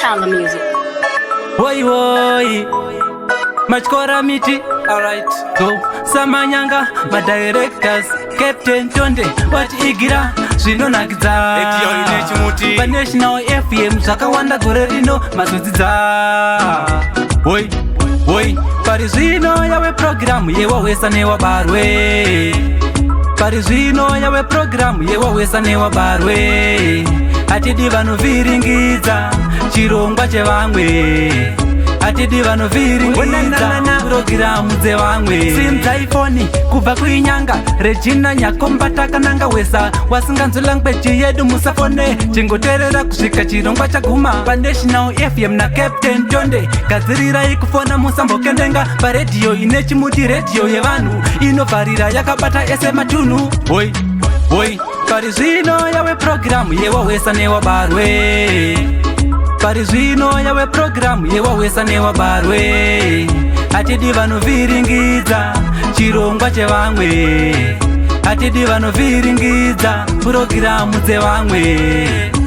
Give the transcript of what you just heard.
Tyler Music. Woi woi Matyora miti. Alright, go. Samanyanga, madirectors, Captain Tonde vatiigira zvinonakidza. Radio ine chimuti. PaNational FM zvakawanda gore rino mazodzidza. Woi woi, pari zvino yave purogiramu yewawesa newabarwe. Pari zvino yave purogiramu yewawesa newabarwe. Hatidi vanovhiringidza chirongwa chevamwe, hatidi vanovhiringidza purogiramu dzevamwe. Simdzai foni kubva kuinyanga Regina Nyakomba takananga wesa wasinganzwi language yedu musafone, chingoteerera kusvika chirongwa chaguma paNational FM naCaptain Tonde. Gadzirirai kufona, musambokendenga paredhiyo ine chimuti, redhiyo yevanhu inovharira yakabata ese matunhu. Oi oi, pari zvino yave purogiramu yewawesa newabarwe. Pari zvino yave purogiramu yewawesa newabarwe. Hatidi vanovhiringidza chirongwa chevamwe, hatidi vanovhiringidza purogiramu dzevamwe.